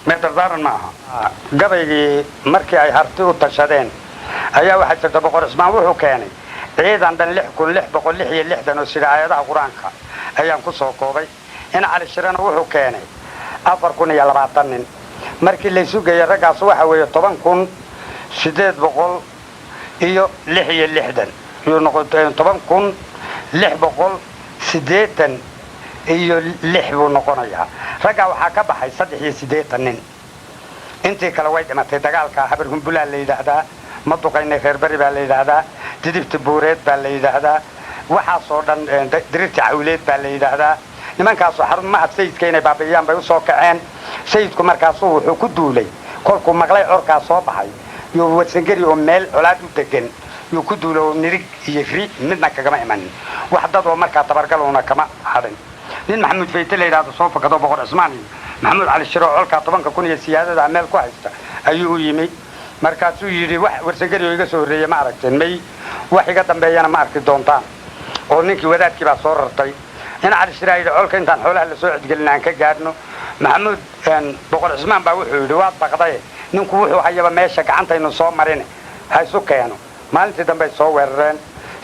Mee dardaaran ma aha. Gabaygii markii ay Harti u tashadeen ayaa waxaa jirta, Boqor Cismaan wuxuu keenay ciidan dhan 6666 oo sida aayadaha Qur-aanka ayaan ku soo koobay. In Cali Shirena wuxuu keenay 4020 nin. Markii laysu geeyey raggaas waxa weeye 10,866 yuu noqon, 10,686 buu noqonayaa. Raggaa waxaa ka baxay 83 nin, intii kale way dhimatay. Dagaalka Habar Humbulaa la yidhaahdaa, ma duqaynay reer beri baa la yidhaahdaa, Didibta Buureed baa la yidhaahdaa, waxaasoo dhan Dirirta Cawleed baa la yidhaahdaa. Nimankaasoo xarumaha sayidka inay baabi'iyaan bay usoo kaceen. Sayidku markaasuu wuxuu ku duulay, kolkuu maqlay corkaa soo baxay, yuu Warsangeri oo meel colaad u degan yuu ku duulay, oo nirig iyo ri midna kagama imanin, wax dad oo markaa tabargalowna kama hadhin. Nin Maxamuud Fayte la yidhahdo soo fakado, Boqor Cismaan iyo Maxamuud Cali Shiro colkaa 10,000 iyo siyaadada meel ku haysta ayuu u yimi. Markaasuu yidhi: "Wax Warsangeri oo iga soo horreeye ma aragteen? May. Wax iga dambeeyana ma arki doontaan." Oo ninkii wadaadkii baa soo rartay. In Cali Shiraa yidhi: "Colka intaan xoolaha lasoo cidgelin aan ka gaadhno." Maxamuud, Boqor Cismaan baa wuxuu yidhi: "Waad baqdaye, ninku wuxuu hayaba meesha gacantaynu soo marin ha isu keeno." Maalintii dambey soo weerareen.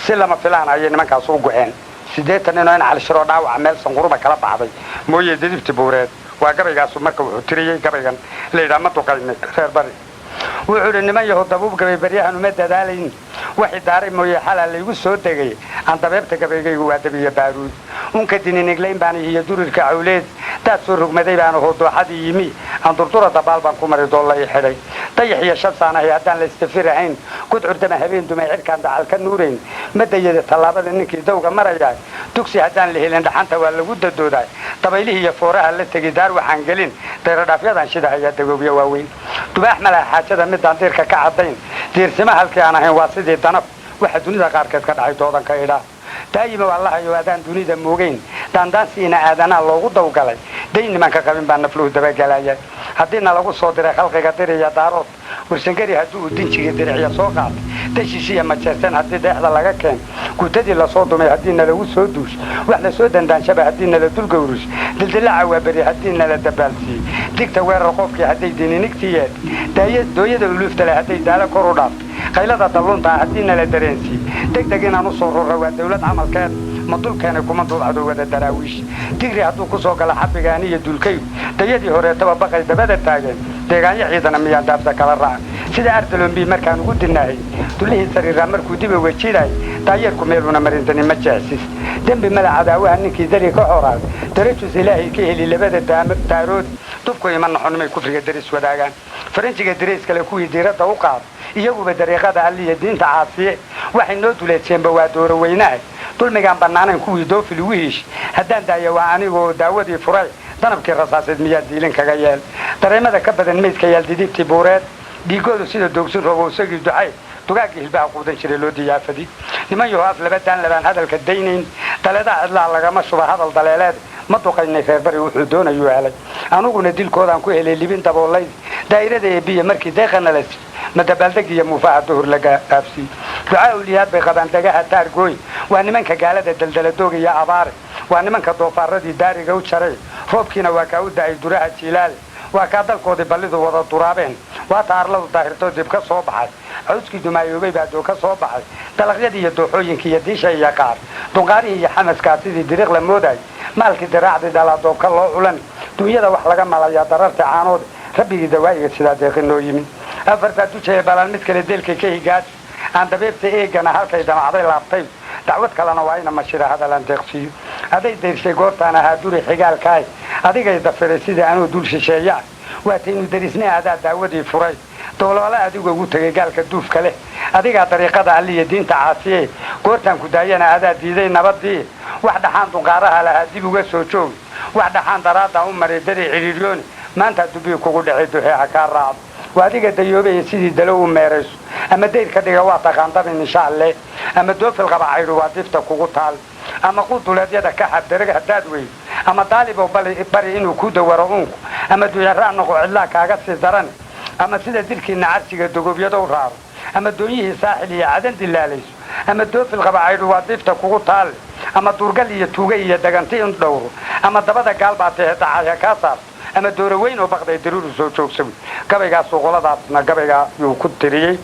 Si lama filaan ayay nimankaas u go'een, 80 ninoo in Cali Shiroo dhaawaca meel sanquruba kala baxday mooye. Didibti Buureed waa gabaygaasu. Marka wuxuu tiriyey gabaygan la yidhaha ma duqaynay reer bari. Wuxuu idhi: "Niman yahow, dabuub gabay baryahan uma dadaalayn, waxi daaray mooye, xalaa laygu soo degay. Aan dabeebta gabaygaygu waa dabiya baaruud, unka dininiglayn baan iyo durirka cawleed, daad soo rogmaday baan ahoo dooxadii yimi, aan durdura dabaal baan ku mari doolla i xidhay, dayax iyo shan saanahay haddaan la istafirahayn, gudcurdama habeen dumay cirkaan dacal ka nuurayn, madayada tallaabada ninkii dawga marayaa, dugsi haddaan la helin dhaxanta waa lagu dadoodaa, dabaylihii iyo fooraha la tegi, daar waxaan gelin dayradhaafyadan shidahayaa, dagoobyo waaweyn dubaax ma laha, xaajada midaan diirka ka caddayn, diirsima halkii aan ahayn waa sidii danab, waxa dunida qaarkeed ka dhacay doodanka idhaa, daayima wallahayo adaan dunida moogeyn, daandaansiina aadanaa loogu dawgalay, day nimanka qabin baa nafluhu dabagelaya, haddii nalagu soo diray khalqiga diriya daarood, Warsangeri haddii uu dinjigii diricya soo qaatay, dashishiya majeerteen haddii deexda laga keen, guutadii lasoo dumay haddii nalagu soo duush, wax lasoo dandaanshaba haddii nala dulgowrush, dildilaca waa beri haddii nala dabaalsiiyey, digta weerar qofkii hadday dininigtii yeedh, dooyada uluufta leh hadday daalo kor u dhaaftay, qaylada dalluunta ah haddii nala dareensiiyey, deg deg inaan u soo rurra waa dawlad camalkeed, ma dul keenay kuma duulcado wada Daraawiish, digri hadduu ku soo gala xabbigaani iyo dulkaygu, dayadii horeetaba baqay dabada taageen, deegaanyo ciidana miyaan daabta kala raaca, sida ardalombii markaan ugu dinaahay, dullihii sariiraa markuu diba wejidaay, daayeerku meeluuna marintani ma jeexsis, dembi mala cadaawaha ninkii dari ka xoraay, darajus ilaahay ka heli labada daarood, dubku ima noxonimay kufriga daris wadaagaan, faranjiga darays kale kuwii diiradda u qaada, iyaguba dariiqada alliya diinta caasiye, waxay noo duleedseenba waa dooro weynaha, dulmigaan bannaanayn kuwii doofil ugu hiish, haddaan daaya waa anigoo daawadii furay, danabkii rasaaseed miyaa diilin kaga yeel, dareemada ka badan maydka yaal Didibtii Buureed, dhiigoodu sida doogsin roobo isagii ducay, dugaaggii hilbaha quudan jiray loo diyaafadi, niman yaho af laba daan labaan hadalka daynayn, daleedaha cidlaha lagama shuba hadal daleeleed, ma duqaynay reer bari wuxuu doonayuu helay, anuguna dilkoodaan ku helay libin daboolayd, daa'irada eebiya markii deeqana la siiy, ma dabaaldeg iyo muufaha duhur laga dhaafsiiy, ducaa uliyaad bay qabaan dagaha taargooy, waa nimanka gaalada daldaladooga iyo abaare, waa nimanka doofaaradii daariga u jaray, roobkiina waa kaa u da'ay duraha jiilaale, waa kaa dalkoodii ballidu wada duraabeen, waa ta arladu daahirtoo dib ka soo baxay, cawskii dumaayoobay baa doo ka soo baxay, dalaqyadii iyo dooxooyinkii iyo diisha iyo qaar, dunqaarihii iyo xamaskaa sidii diriiq la moodaay, maalkii diraacdii dhalaa doobka loo culan, dunyada wax laga malayaa dararta caanood, rabbigii dawaa'iga sidaa deeqi noo yimid, afartaa dujaya balaan mid kale deelkay ka higaaj, aan dabeebta eegana halkay damacday laabtay, dacwad kalena waa ina mashira hadalaan deeqsiiyo, aday dayrshay goortaan ahaa duri xigaalkaay, adigay dafiray sidii anuu dul shisheeya, waataynu darisnay adaa daawadii furay, dooloole adigu ugu tegay gaalka duufka leh, adigaa dariiqada alliya diinta caasiye, goortaan ku daayana adaa diiday nabadii, wax dhaxaan dunqaaraha lahaa dib uga soo joogi, wax dhaxaan daraaddaa u maray dari cidhiidhyooni, maantaa dubii kugu dhacay duxeeha kaa raacdo, waa adiga dayoobaya sidii dalo u meerayso, ama dayrka dhiga waa taqaan dabin insha alle, ama doofil qaba caydhu waa difta kugu taal, ama quduleedyada ka xab darag haddaad weydo, ama daalibow bari inuu ku dawaro uunku, ama duyanraa noqo cidlaa kaaga sii daran, ama sida dilkiina carsiga dogobyadow raaro, ama doonyihii saaxil iyo cadan dilaalayso, ama doofil qaba caydhu waa difta kugu taal, ama duurgal iyo tuuga iyo daganti in dhowro, ama dabada gaal baa tahe dacaya kaa saarto. Ama dooro weyn oo baqday daruuru soo joogsa. Gabaygaasuu qoladaasna gabaygaa yuu ku tiriyey.